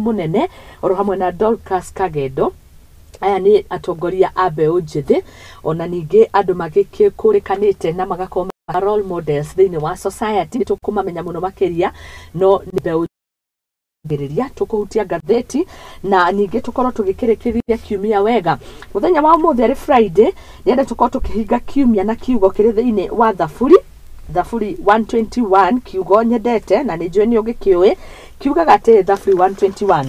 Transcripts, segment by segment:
Munene oro hamwe na Dorcas Kagendo. Aya nĩ atongoria a mbeũ njĩthĩ, ona ningĩ andũ magĩkũrĩkanĩte na magakorwo ma role models thĩinĩ wa society. Nĩ tũkũmamenya mũno makĩria, no nĩ mbeũ ngĩrĩria tũkũhutia ngathĩti na ningĩ tũkorwo tũgĩkĩrĩkĩria kiumia wega. Mũthenya wa ũmũthĩ arĩ Friday, nĩenda tũkorwo tũkĩhinga kiumia na kiugo kĩrĩ thĩinĩ wa Thaburi, Thaburi 121, kiugo nyendete na nĩ njũĩ nĩ ũgĩkĩũĩ. Kiugaga atĩ Thaburi 121,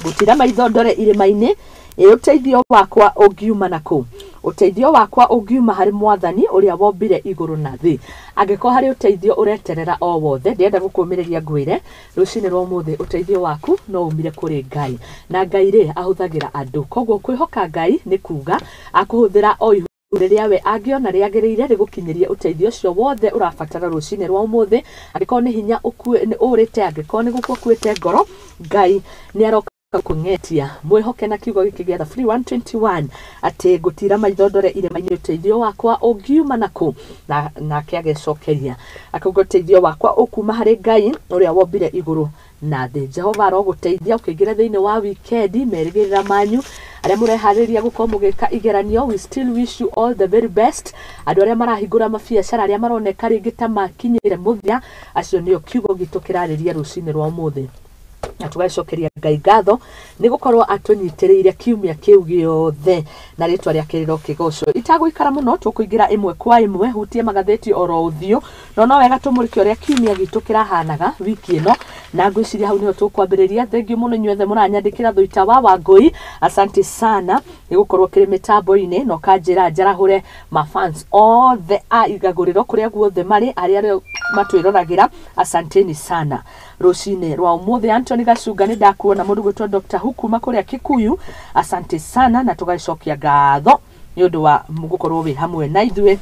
"Gũtira maitho ndore irĩma-inĩ, ĩ ũteithio wakwa ũngiuma nakũ? Ũteithio wakwa ũngiuma harĩ Mwathani ũrĩa wombire igũrũ na thĩ." Angĩkorwo harĩ ũteithio ũreterera o wothe, ndĩrenda gũkũmĩrĩria ngwĩre rũcinĩ rwa ũmũthĩ ũteithio waku no umire kũrĩ Ngai, na Ngai rĩ ahũthagĩra andũ. Koguo kwĩhoka Ngai nĩ kuga akũhũthĩra o ihu rĩrĩa we angĩona rĩagĩrĩire rĩgũkinyĩrie ũteithio ũcio wothe ũrabatara rũcinĩ rwa ũmũthĩ. Angĩkorwo nĩ hinya nĩ ũrĩte, angĩkorwo nĩ gũkua ũkuĩte ngoro, Ngai nĩ aroka kũng'etia. Mwĩhoke na kiugo gĩkĩ gĩa Thaburi 121 atĩ "Ngũtira maitho ndore irĩma-inĩ, ũteithio wakwa ũngiuma nakũ?" Na nake agecokeria akauga, "Ũteithio wakwa ũkuma harĩ Ngai ũrĩa wombire igũrũ na thĩ." Jehova arogũteithia ũkĩingĩra thĩinĩ wa wikendi. Merĩgĩrĩra manyu arĩa mũreharĩria gũkorwo mũgĩka igeranio, we still wish you all the very best. Andũ arĩa marahingũra mabiacara, arĩa maroneka rĩngĩ ta makinyĩre mũthia, acio nĩo kiugo gitũ kĩrarĩria rũcinĩ rwa ũmũthĩ, na tũgacokeria Ngai ngatho nĩ gũkorwo atũnyitĩrĩire kiumia kĩu gĩothe, na rĩtwa rĩake rĩrokĩgocwo. Itagũikara mũno, tũkũingĩra ĩmwe kwa ĩmwe hutie magathĩti oro ũthiũ, no no wega tũmũrĩke ũrĩa kiumia gitũ kĩrahanaga wiki ĩno, na ngwĩciria hau nĩho tũkwambĩrĩria. Thengiũ mũno inyuothe mũranyandĩkĩra. Thũita wa Wangũi, asante sana nĩ gũkorwo kĩrĩ mĩtambo-inĩ na ũkanjĩra njarahũre mafans othe a igagũrĩro kũrĩa guothe marĩ, arĩa matwĩroragĩra, asanteni sana rũcinĩ rwa ũmũthĩ. Anthony Gacunga, nĩ ndakuona. Mũndũ gwĩtwo Dr. Hukuma kũrĩa Kikuyu, asante sana, na tũgacokia ngatho nĩ ũndũ wa gũkorwo wĩ hamwe na ithuĩ,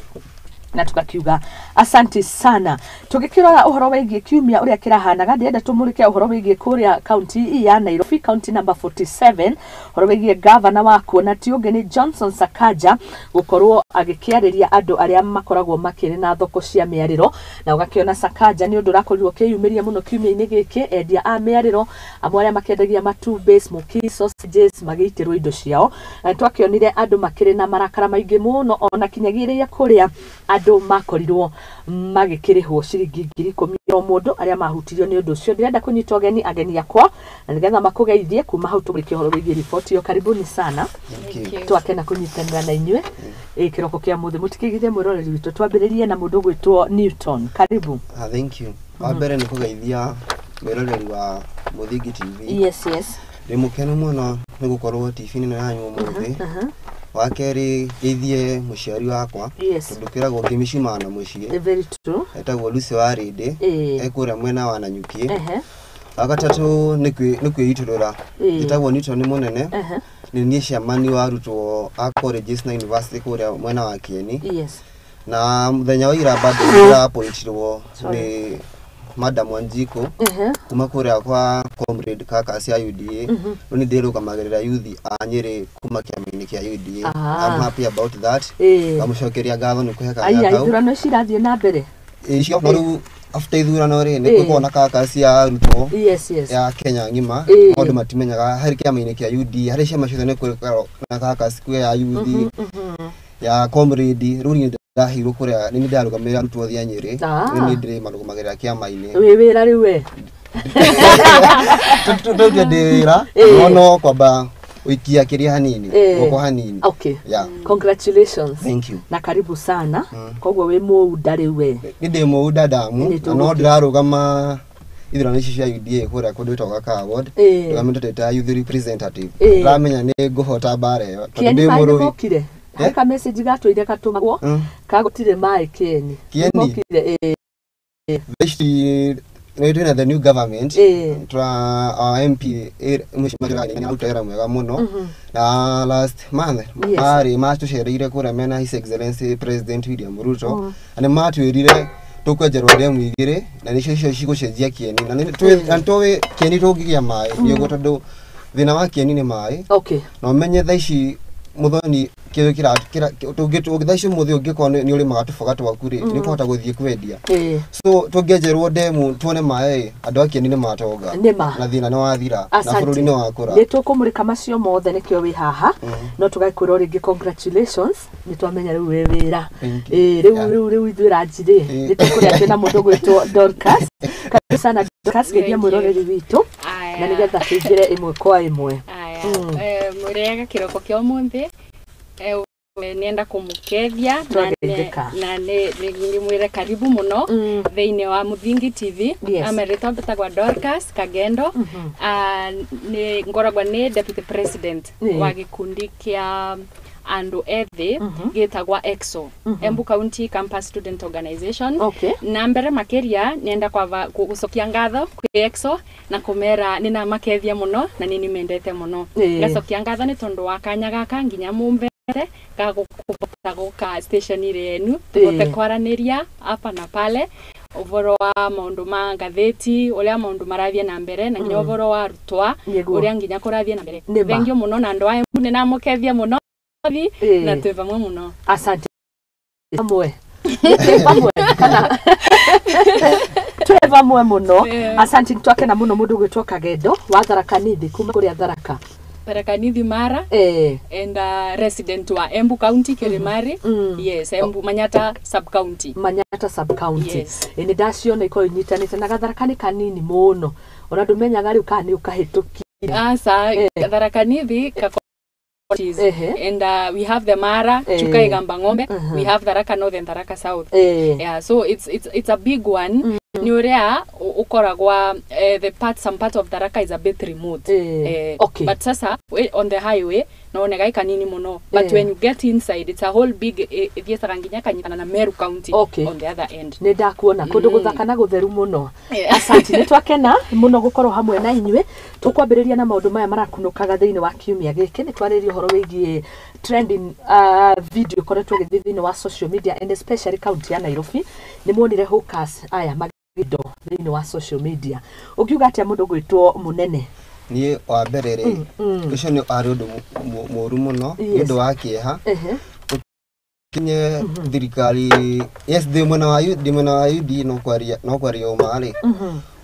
na tukakiuga asante sana. Tũgĩkĩrora ũhoro wĩgiĩ kiumia ũrĩa kĩrahanaga, ndĩrenda tũmũrĩke ũhoro wĩgiĩ kũrĩa kaunti ya Nairobi, kaunti number 47, ũhoro wĩgiĩ gavana wakuo, na ti ũngĩ nĩ Johnson Sakaja, gũkorwo agĩkĩarĩria andũ arĩa makoragwo makĩrĩ na thoko cia mĩarĩro. Na ũgakĩona Sakaja nĩ ũndũ ũrakorirwo ũkĩyumĩria mũno kiumia-inĩ gĩkĩ, endia a mĩarĩro amwe arĩa makĩendagia matumbĩ, smokies, sausages, magĩitĩrwo indo ciao, na nĩtwakĩonire andũ makĩrĩ na marakara maingĩ mũno, ona kinyagia kũrĩa andũ makorirwo magĩkĩrĩhwo ciringi 10,000 o mũndũ arĩa mahutirio nĩ ũndũ ũcio. Ndĩrenda kũnyita ũgeni ageni akwa na nĩgetha makũgeithie, kuma hau tũmũrĩke ũhoro wĩgiĩ riboti ĩyo. Karibuni sana. Thank you. Twakena kũnyitanĩra na inyuĩ ĩ kĩroko kĩa mũthĩ. Mũtikĩgithie mwĩroreri witũ, twambĩrĩrie na mũndũ ũgwĩtwo Newton. Karibu. Ah, thank you. Wa mbere nĩ kũgeithia mwĩroreri wa Mũthingi TV. Ndĩ mũkenu mũno nĩ gũkorwo TV-inĩ ĩno yanyu ũmũthĩ. Wa kerĩ, ngeithie mũciari wakwa, tondũ kwĩragwo ngĩmĩcumaga na mũciĩ. Very true. Etagwo Lucy Warĩndĩ, e kũrĩa mwena wa Nanyuki. Wa gatatũ nĩ kwĩitũrũra. Njĩtagwo Newton Mũnene. Nĩ niĩ chairman wa arutwo a colleges na university kũrĩa mwena wa Kieni. Na mũthenya wa ira bado ndĩraappointirwo nĩ Madam Wanjikũ kuma kũrĩa kwa comrade Kakas ya UDA. Rĩu nĩ ndĩrũgamagĩrĩra youth a Nyĩrĩ kuma kĩama-inĩ kĩa UDA. I'm happy about that. Ngamũcokeria ngatho nĩ kũhe kanya Aya, kau. Ithurano ici irathiĩ na mbere. Icio no rĩu after ithurano rĩ, nĩ kwĩkorwo na Kakas ya arutwo ya Kenya ng'ima. Maũndũ matimenyaga harĩ kĩama-inĩ kĩa UDA, harĩ ciama ciothe nĩ kwĩkorwo na Kakas kwĩ ya youth, ya comrade. Rĩu niĩ ndaheirwo kũrĩa nĩ niĩ ndarũgamĩrĩra arutwo othe a Nyĩrĩ. Rĩu niĩ ndĩrĩmarũgamagĩrĩra kĩama-inĩ. Wĩ wĩra rĩu we? Tũtue ndĩ wĩra, no no kwamba ũikia kĩrĩa hanini, guoko hanini. Yeah. Congratulations. Thank you. Na karibu sana. Koguo wĩ mũunda rĩu we? Nĩ ndĩ mũunda ndamu, Nĩ na no ndĩrarũgama ithurano ici cia UDA kũrĩa kũndũ gwĩtagwo Gakawa ward, ndũgamĩte ndĩ ta youth representative. Ndĩramenya nĩ ngũhota mbara ĩyo tondũ Kĩeni ndĩ maĩ nĩ mũrũi. mokire? Harĩ ka message gatũire gatũmagwo ka gũtirĩ maĩ Kĩeni. Kĩeni? Nĩmokire, ĩĩ. Thaa ici nĩ twĩna the new government. Twa our MP mheshimiwa nĩ aruta wĩra mwega mũno, na last month marĩ matũcereire kũrĩa mena His Excellency President William Ruto, na nĩ matwĩrire tũkwenjerwo ndemu igĩrĩ, na nĩcio icio cigũcenjia Kĩeni, na na nĩtũĩ Kĩeni tũngĩgĩa maĩ nĩũguo, tondũ thĩna wa Kĩeni nĩ maĩ. Na ũmenye thaa ici Mũthoni kĩndũ tũngĩtha icio mũthĩ ũngĩkorwo nĩ ũrĩmaga tũboga twaku rĩ nĩ ũkũhota gũthiĩ kwendia. So tũngĩenjerwo ndemu tuone maĩ andũ a Kieni nĩ matonga na thĩna nĩ wathira na bũrũri nĩ wakũra. Nĩ tũkũmũrĩka macio mothe nĩkĩo wĩ haha no tũgakwĩra rĩngĩ congratulations nĩ twamenya rĩu wĩ wĩra. Rĩu rĩu ithuĩ ranji rĩ nĩ tũkũrĩa twĩna mũndũ gwĩtwo Dorcas. Karibu sana Dorcas, geithia mwĩroreri witũ na nĩgetha tũingĩre ĩmwe kwa ĩmwe. Mũrĩega kĩroko kĩa ũmũthĩ, nĩenda kũmũkethia na nĩ mwĩre karibu mũno thĩinĩ wa Muthingi TV. Amerĩtwa mbĩtagwa Dorcas Kagendo, nĩ ngoragwa nĩ deputy president wa gĩkundi kĩa andũ ethĩ gĩtagwa EXO, Embu County Campus Student Organization. Na mbere makĩria nĩenda kwava gũcokia ngatho kwĩ EXO na kũmera nĩ namakethia mũno na nĩ nĩmendete mũno. Ngacokia ngatho nĩ tondũ wa kanya gaka nginya mũmbete ga gũkũhota gũka station yenu tũhote kwaranĩria hapa na pale ũhoro wa maũndũ ma ngathĩti ũrĩa maũndũ marathiĩ na mbere na nginya ũhoro wa arutwa ũrĩa nginya kũrathiĩ na mbere. Thengiũ mũno na andũ a Embu nĩ namũkethia mũno na twĩ vamwe mũno. Asante. Vamwe. Twĩ vamwe kana twĩ vamwe mũno. Asante, nĩtwakena mũno mũndũ gwĩtwo Kagendo wa Tharaka Nithi kuma kũrĩa Tharaka. Tharaka Nithi Mara and resident wa Embu County Kirimari. Yes, Embu Manyata sub county. Manyata sub county. Yes. Nĩ ndaciona ikorwo inyitanĩte na Gatharaka nĩ kanini mũno ona ndũmenyaga rĩu kana nĩ ũkahĩtũkire. Aca, Tharaka Nithi and we have the Mara, Chuka Igamba Ng'ombe, we have Tharaka North and Tharaka South. Yeah, so it's a big one. Ni uria ukoragwa the part some part of Tharaka is a bit remote. But sasa on the highway no nega kanini muno, but when you get inside it's a whole big ithiacaga nginya kanyitana na Meru County on the other end. Nĩ ndakuona kũndũ gũthaka na gũtheru mũno. Asante, nĩ twakena mũno gũkorwo hamwe na inyuĩ. Tũkwambĩrĩria na maũndũ maya marakunũkaga thĩinĩ wa kiumia gĩkĩ. Nĩ twarĩria ũhoro wĩgiĩ trending video ĩkoretwo ĩgĩthiĩ thĩinĩ wa social media and especially county ya Nairobi. Nĩ muonire hawkers aya magĩndo thĩinĩ wa social media. Ũngiuga atĩa mũndũ gwĩtwo Mũnene? Niĩ wa mbere rĩ, ũcio nĩ arĩ ũndũ mũũru mũno, nĩ ũndũ wa kĩeha. Kinye thirikari, yes, ndĩ mwena wa UD no kwaria ũma rĩ,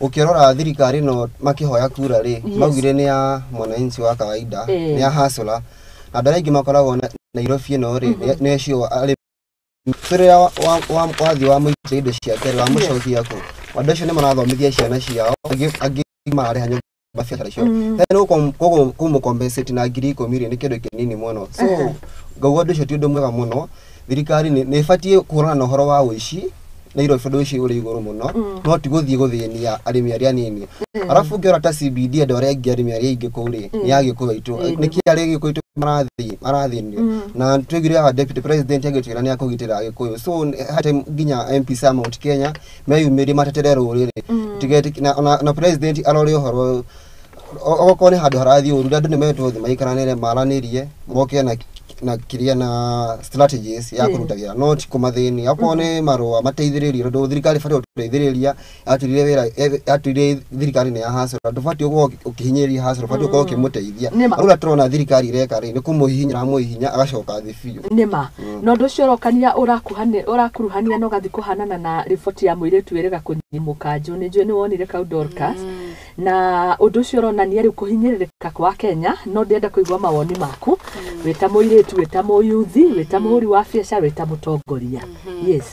ũkĩrora thirikari no makĩhoya kura rĩ, maugire nĩ ya mwananchi wa kawaida, nĩ ya hustler, na andũ arĩa aingĩ makoragwo Nairobi ĩno rĩ, nĩ acio arĩ rĩrĩa wathiĩ wamũitia indo ciake rĩ, wamũcokia kũ, andũ acio nĩ marathomithia ciana ciao, angĩ mararĩha nyũmba biacara icio. Then kũmũ-compensate na 10,000 rĩ, nĩ kĩndũ kĩnini mũno. So ngauga ũndũ ũcio ti ũndũ mwega mũno. Thirikari nĩ ĩbatiĩ kũhũrana na ũhoro wa ũici Nairobi ũndũ ũcio ũrĩ igũrũ mũno, no ti gũthiĩ gũthĩnia arĩmi arĩa anini. Arabu ũngĩrora ta CBD andũ arĩa aingĩ arĩmi arĩa aingĩ kũu rĩ, nĩ Agĩkũyũ aitũ, nĩkĩ arĩa Agĩkũyũ aitũ marathĩnio. Na twaiguire haha deputy president agĩtwĩra nĩ akũgitĩra Agĩkũyũ, so hata nginya MP a Mount Kenya meyumĩrie matetere rũrĩrĩ, na president arore ũhoro okorwo nĩ handũ harathiĩ ũru, andũ nĩ metwo thĩ maikaranĩre maranĩrie moke na kĩrĩa na strategies ya kũruta wĩra, no ti kũmathĩnia. Okorwo nĩ marũa mateithĩrĩrie, tondũ thirikari ĩbatiĩ gũtũteithĩrĩria, yatwĩrire wĩra, yatwĩrire thirikari nĩ ya hustler, ndũbatiĩ gũkorwo ũkĩhinyĩrĩria hustler, ũbatiĩ gũkorwo ũkĩmũteithia. Rĩu ũrĩa tũrona thirikari ĩreka rĩ, nĩ kũmũhihinya ĩramũhihinya agacoka thĩ biũ. Nĩma na ũndũ ũcio ũrokania ũrakuruhania na ũgathiĩ kũhanana na riboti ya mũirĩtu wĩrĩga kũnyimũka kanjũ. Nĩ njũĩ nĩ wonire kau Dorcas, na ũndũ ũcio ũronania rĩu kũhinyĩrĩrĩka kwa Kenya. No ndĩrenda kũigua mawoni maku wĩ ta mũirĩtu, wĩ ta mũyuthi, wĩ ta mũhũri wa biacara, wĩ ta mũtongoria. Yes.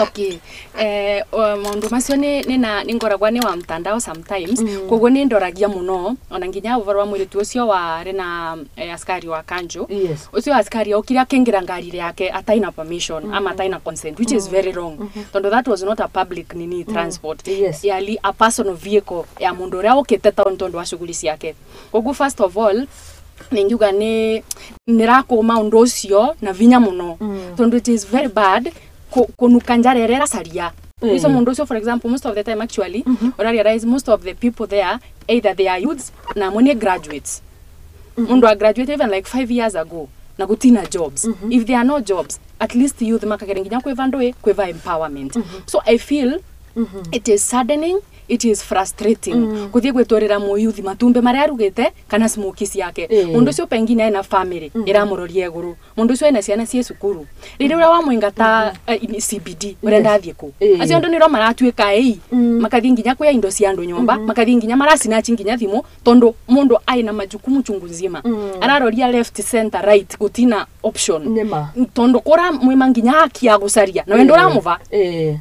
Okay. Maũndũ macio nĩ ngoragwa nĩ wa mtandao sometimes, koguo nĩ ndoragia mũno ona nginya ũhoro wa mũirĩtu ũcio warĩ na askari wa kanjo. Ũcio askari okire akĩingĩra ngari yake ataina permission ama ataina consent, which is very wrong, tondũ that was not a public nini transport. Yali a personal vehicle ya mũndũ ũrĩa ũkĩte town tondũ wa shughuli ciake. Koguo first of all ningiuga nĩ nĩrakũma ũndũ ũcio na vinya mũno, tondũ it is very bad kunuka njara ĩrĩa ĩracaria. So mundu ucio, for example, most of the time actually ura realize most of the people there, either they are youths na amwe nĩ graduates. Mundu a graduate even like 5 years ago na gutina jobs. If there are no jobs, at least youth makagera nginya kweva ndui kweva empowerment. So I feel it is saddening. It is frustrating kuthie gwitwarira muyuthi matumbe maria arugite kana smokies yake. Mundu ucio pengine ena family iramuroria iguru, mundu ucio ena ciana cie cukuru, riria uria wamwingata CBD urenda athie ku acio andu niro maratuika ei makathie nginya kuya indo cia andu nyumba, makathie nginya maracinachi nginya thimu tondu mundu aina majukumu chungu nzima, araroria left, center, right, gutina option tondu kura mwima nginya haki ya gucaria na wendo uramuva.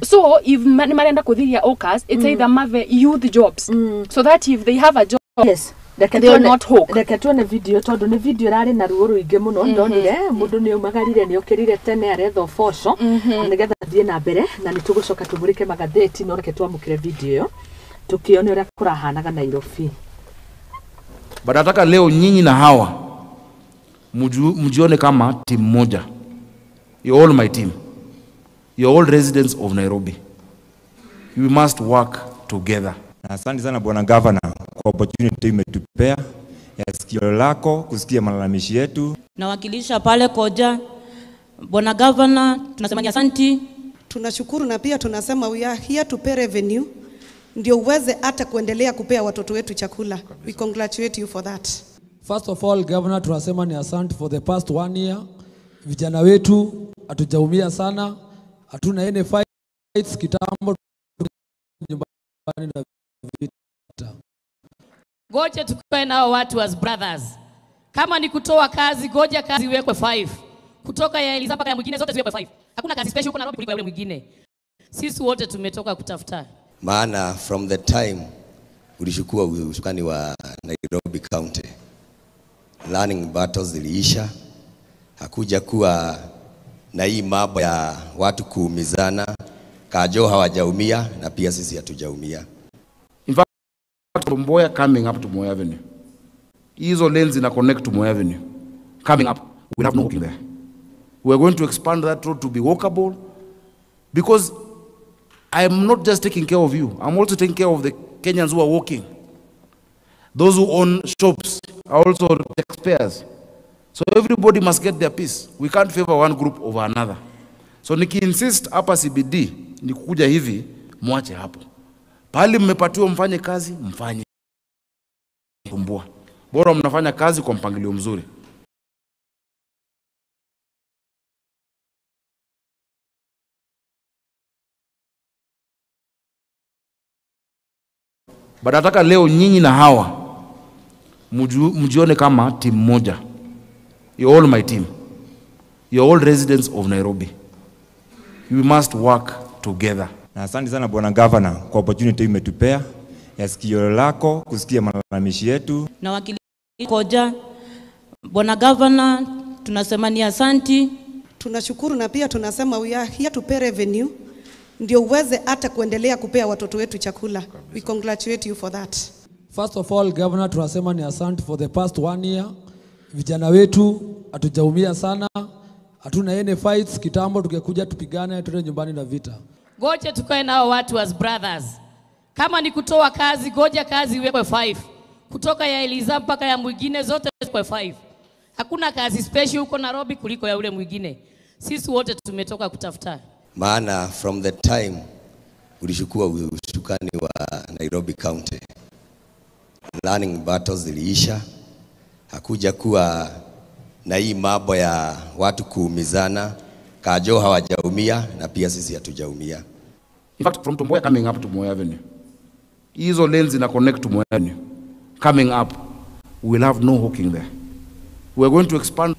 So if ni marenda kuthiria okas, it's either mave youth jobs so that if they have a job, yes, they are not hook. Reke tuone video tondu ni video irari na ruo ruingi muno. Ndonire mundu ni umagarire ni ukirire tene aretha uboco nigetha thie na mbere, na ni tugucoka tumurike magatheti, no reke twamukire video iyo tukione uria kurahanaga Nairobi. But nataka leo nyinyi na hawa mjione kama timu moja. You're all my team. You're all residents of Nairobi. We must work together. Asante sana Bwana Governor kwa opportunity umetupea ya sikio lako kusikia malalamishi yetu. Nawakilisha pale Koja. Bwana Governor, tunasema ni asanti. Tunashukuru na pia tunasema we are here to pay revenue ndio uweze hata kuendelea kupea watoto wetu chakula. We congratulate you for that. First of all, Governor, tunasema ni asante for the past 1 year. Vijana wetu hatujaumia sana, hatuna any fights kitambo nyumbani na vita. Goja tukae nao watu as brothers. Kama ni kutoa kazi, goja kazi iwekwe 5. Kutoka ya Eliza mpaka ya mwingine zote ziwekwe 5. Hakuna kazi special huko Nairobi kuliko ya yule mwingine. Sisi wote tumetoka kutafuta. Maana from the time ulishukua usukani wa Nairobi County, learning battles ziliisha. Hakuja kuwa na hii mambo ya watu kuumizana. Kajo hawajaumia na pia sisi hatujaumia. In fact, from Mboya coming up to Moi Avenue, hizo lanes ina connect to Moi Avenue. Coming up, we have no walking there. We are going to expand that road to be walkable because I am not just taking care of you. I'm also taking care of the Kenyans who are walking. Those who own shops are also taxpayers. So everybody must get their piece. We can't favor one group over another. So niki insist hapa CBD ni kukuja hivi, mwache hapo. Pahali mmepatiwa mfanye kazi, mfanye. Kumbua. Bora mnafanya kazi kwa mpangilio mzuri. But nataka leo nyinyi na hawa mjione kama timu moja. You're all my team. You're all residents of Nairobi. We must work together. Na asante sana Bwana Governor kwa opportunity umetupea ya sikio lako kusikia malalamishi yetu. Nawakilisha Koja. Bwana Governor, tunasema ni asanti. Tunashukuru na pia tunasema we are here to pay revenue ndio uweze hata kuendelea kupea watoto wetu chakula. We congratulate you for that. First of all, Governor, tunasema ni asante for the past 1 year. Vijana wetu hatujaumia sana, hatuna any fights kitambo tungekuja tupigane tuende nyumbani na vita. Goja tukae nao watu as brothers. Kama ni kutoa kazi, goja kazi iwekwe 5. Kutoka ya Eliza mpaka ya mwingine zote ziwekwe 5. Hakuna kazi special huko Nairobi kuliko ya yule mwingine. Sisi wote tumetoka kutafuta. Maana from the time ulishukua usukani wa Nairobi County, learning battles ziliisha. Hakuja kuwa na hii mambo ya watu kuumizana. Kajo hawajaumia na pia sisi hatujaumia. In fact, from Mboya coming up to Moi Avenue, hizo lanes ina connect to Moi Avenue. Coming up, we will have no hawking there. We are going to expand.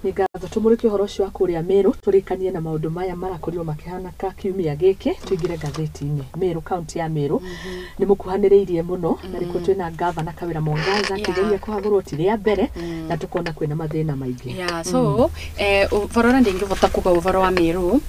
Nĩ ngatho tũmũrĩke ũhoro ũcio wa kũrĩa Meru tũrĩkanie na maũndũ maya marakorirwo makĩhanaka kiumia gĩkĩ tũingĩre ngathĩti-inĩ. Meru, kaunti ya Meru nĩ mũkuhanĩrĩirie mũno na rĩkuo twĩna Gavana Kawĩra Mwangaza akĩgeria kũhagũrwo ti rĩa mbere na tũkona kwĩna mathĩna maingĩ. So ũhoro ũrĩa ndingĩhota kuga ũhoro wa Meru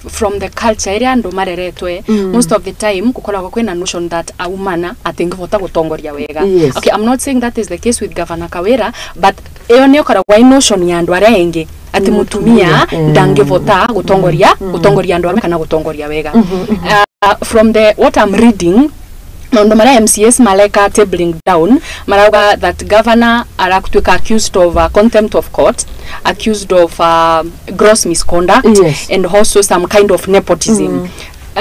from the culture ĩrĩa andũ mareretwe, most of the time gukoragwo kwĩna notion that aumana atingĩhota gũtongoria wega. Okay, I'm not saying that is the case with Governor Kawira, but ĩyo nĩ ĩkoragwo ĩ notion ya andũ arĩa aingĩ atĩ mũtumia ndangĩhota gũtongoria gũtongoria andũ arĩa kana gũtongoria wega. From the what I'm reading, maundu maria MCS maleka tabling down marauga that governor arakutuika accused of contempt of court, accused of gross misconduct, yes, and also some kind of nepotism.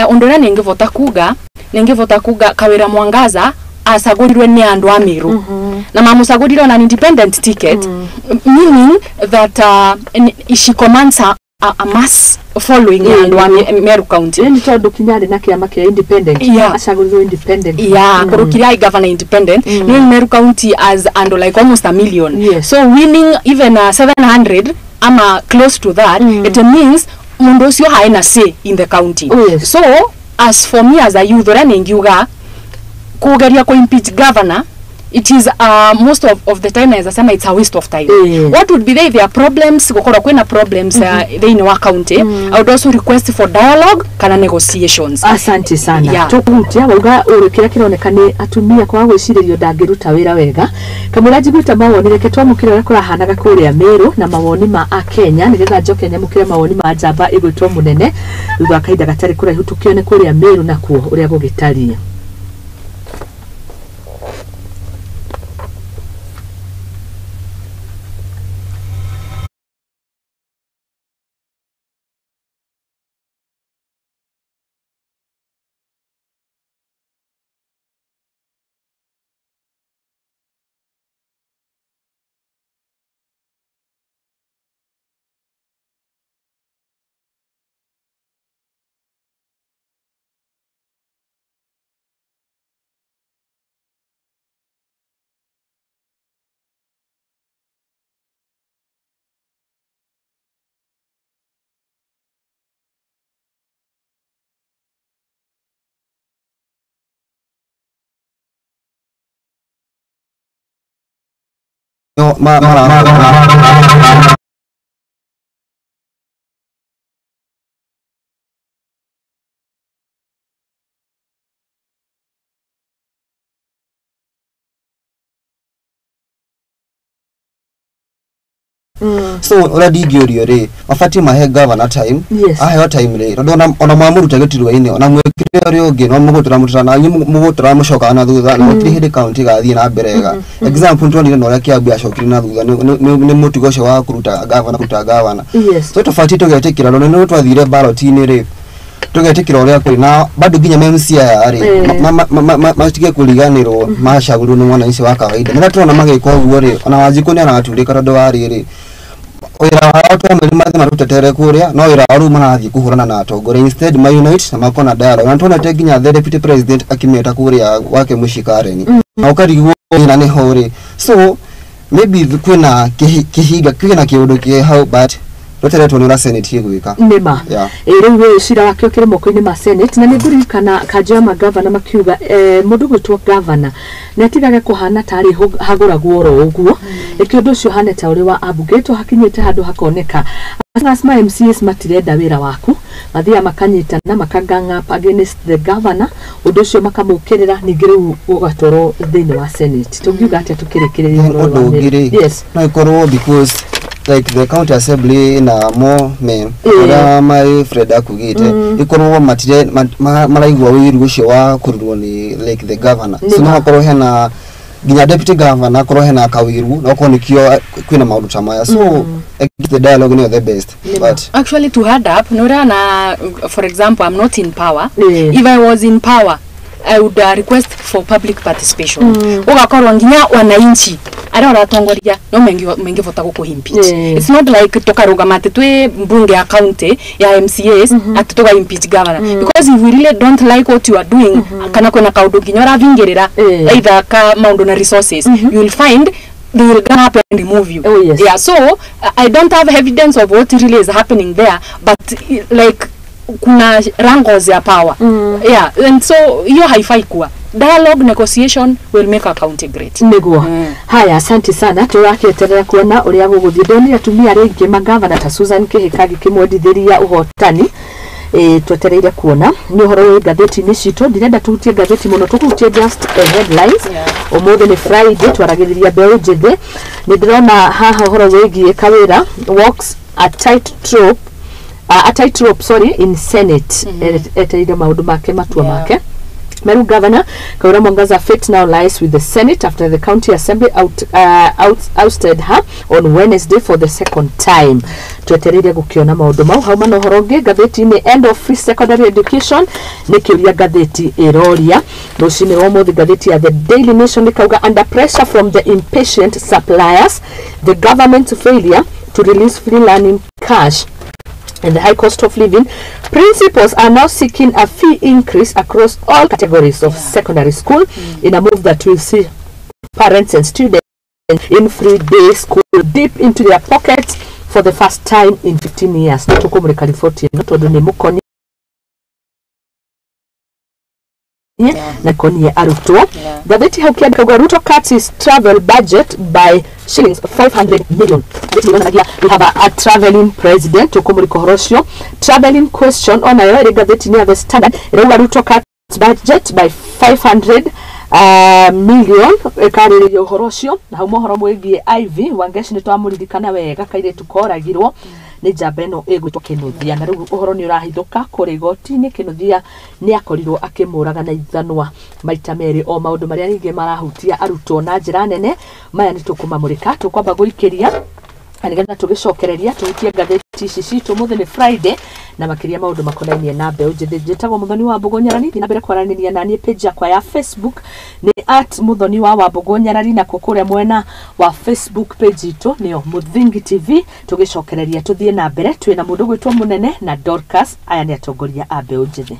Undu uria ningivota kuga Ningivota kuga Kawira Mwangaza acagurirwe ni andu a Meru na mamucagurire on an independent ticket, meaning that she commands a mass following ya andu a Meru County. Ni tondu kinyari na kiama kia independent. Acagurirwe independent. Yeah, kurukiria governor independent. Ni Meru County as and like almost a million. Yes. So winning even 700 ama close to that, it means mundu ucio haina say in the county. Oh, yes. So as for me as a youth uria ningiuga kugeria ku impeach governor, it is most of the time naweza sema it's a waste of time. What would be there if there are problems, gukorwo kwina problems thiini wa county, I would also request for dialogue kana negotiations. Asante sana. Yeah. Tukuhutia wauga uri kiria kironeka ni atumia kwa gwiciririo ndangiruta wira wega. Kamura njiguite mawoni, reke twamukire uria kurahanaga kuria Meru na mawoni ma Akenya nigetha njoke nyamukire mawoni ma njamba igwitwo munene thutha wa kahinda gatari kuraihu tukione kuria Meru nakuo uria gugitarie. No, so uria ndingĩũrio rĩ mabatiĩ mahe governor time. Yes. Aheo time rĩ tondũ ona mwamũruta gĩturwa-inĩ ona mwĩkire ũrĩa ũngĩ no mũgũtũra mũtũra na inyuĩ mũgũtũra mũcokaga na thutha na gũtirĩ hĩndĩ county ĩgathiĩ na mbere wega. Example nĩtwonire na ũrĩa Kiambu yacokire na thutha nĩ mũtugo ũcio wa kũruta governor. Yes. So tũbatiĩ tũgetĩkĩra tondũ nĩ twathire ballot-inĩ rĩ tũgetĩkĩra ũrĩa kũrĩ na bado nginya MCA aya rĩ matige kũriganĩrwo macagũrwo nĩ mwananchi wa kawaida. Na tuona magĩka ũguo rĩ ona Wanjikũ nĩ araturĩka tondũ wa rĩrĩ wĩra wao twameri mathe marutetere kũrĩa no wĩra wao rĩu marathiĩ kũhũrana na atongoria instead ma unite na makona dialogue. Na tuonete nginya the deputy president akĩmeta kũrĩa gwake mũciĩ Karen na ũkarigwo na nĩho rĩ. So maybe kwĩna kĩhinga kwĩna kĩũndũ kĩ hau but tweteretwo nĩ ũrĩa Senate ĩgwĩka. Nĩma. Rĩu wĩ cira wake ũkĩrĩ moko-inĩ ma Senate na nĩ ngũririkana kanjũ ya magavana makiuga mũndũ gwĩtwo gavana nĩ atigage kũhana tarĩ hagũragwo oro ũguo ĩkĩ ũndũ ũcio ũhane ta ũrĩ wa ambunge hakinyĩte handũ hakoneka as ma MCAs matirenda wĩra waku mathiaga makanyitana makagang up against the governor ũndũ ũcio makamũkĩrĩra ningĩ rĩu ũgatwarwo thĩinĩ wa Senate. Tũngiuga atĩa tũkĩrĩkĩrĩria ũhoro ũndũ ũngĩ rĩ? Yes. No ĩkorwo because like the county assembly na more men ũrĩa my Fred akugĩte ĩkorwo matire maraigua wĩiru ũcio wa kũrurwo nĩ like the governor. So no hakorwo hena nginya deputy governor akorwo hena kawiru na okorwo nikio kwina maundu ta maya. So the dialogue ni the best. But actually to add up nora na for example I'm not in power. If I was in power I would request for public participation. Ugakorwo nginya wananchi aria uratongoria no mengivota guku impeach. It's not like tukarugama ati twi mbunge ya county ya MCAs ati tuga impeach governor. Because if we really don't like what you are doing kana kwina kaundu nginya uravingirira either ka maundu na resources, you will find they will come up and remove you. Oh, yes. Yeah, so I don't have evidence of what really is happening there, but like kuna rangos ya power. Yeah, and so hiyo haifai kuwa. Dialogue, negotiation will make a county great. Niguo. Haya, asante sana. Turakieterera kuona uria guguthie. Ndonire atumia ringi magavana ta Susan Kihika gikimwendithiria uhotani. Twetereire kuona ni uhoro wi ngathĩti-inĩ citũ. Ndirenda tuhutie ngathĩti mũno, tũkũhutie just headlines. Ũmũthĩ nĩ Friday, twaragĩrĩria mbeũ njĩthĩ. Nĩ ndĩrona haha ũhoro wĩgiĩ Kawĩra walks a tight rope, a tight rope, sorry, in Senate. Etereire maũndũ make matua make. Meru Governor Kawira Mwangaza fate now lies with the Senate after the County Assembly ousted her on Wednesday for the second time. Twetereire gukiona maundu mau hauma na uhoro ungi ngathĩti-inĩ. End of free secondary education nĩ kĩũria ngathĩti ĩroria rũcinĩ rwa ũmũthĩ. Ngathĩti ya The Daily Nation ĩkauga, under pressure from the impatient suppliers, the government's failure to release free learning cash and the high cost of living, principals are now seeking a fee increase across all categories of secondary school in a move that will see parents and students in free day school deep into their pockets for the first time in 15 years. Nĩ tũkũmũrĩka riboti ĩno tondũ nĩ mũkonie na konie arutwo. Ngathĩti hau kĩandĩkagwo, Ruto cuts his travel budget by shillings 500 million. Ngathĩti yonanagia we have a traveling president. Tũkũmũrĩka ũhoro ũcio. Traveling question onayo ĩrĩ ngathĩti-inĩ ya The Standard, ĩrauga Ruto cuts budget by 500 million, ĩkarĩrĩria ũhoro ũcio. Na hau mohoro mwĩgiĩ Ivy Wangeci, nĩ twamũririkana wega, kairĩtu koragirwo nĩ njamba ĩno ĩgwĩtwo Kĩnuthia, na rĩu ũhoro nĩ ũrahithũka kũrĩa igoti-inĩ. Kĩnuthia nĩ akorirwo akĩmũraga na ithanwa maita merĩ. O maũndũ marĩa ningĩ marahutia arutwo na njĩra nene, maya nĩ tũkũmamũrĩka. Tũkwamba gũikĩria na nĩgetha tũgĩcokereria tũhutie ngathĩti ici citũ. Ũmũthĩ nĩ Friday, na makĩria maũndũ makonainie na mbeũ njĩthĩ. Njĩtagwo Mũthoni wa Mbũgũ Nyarari. Thiĩ na mbere kwaranĩria naniĩ. Page yakwa ya Facebook nĩ @MũthoniwaWambũgũNyarari, nakuo kũrĩa mwena wa Facebook page itũ nĩyo Mũthingi TV. Tũgĩcokereria tũthiĩ na mbere, twĩna mũndũ gwĩtwo Mũnene na Dorcas. Aya nĩ atongoria a mbeũ njĩthĩ.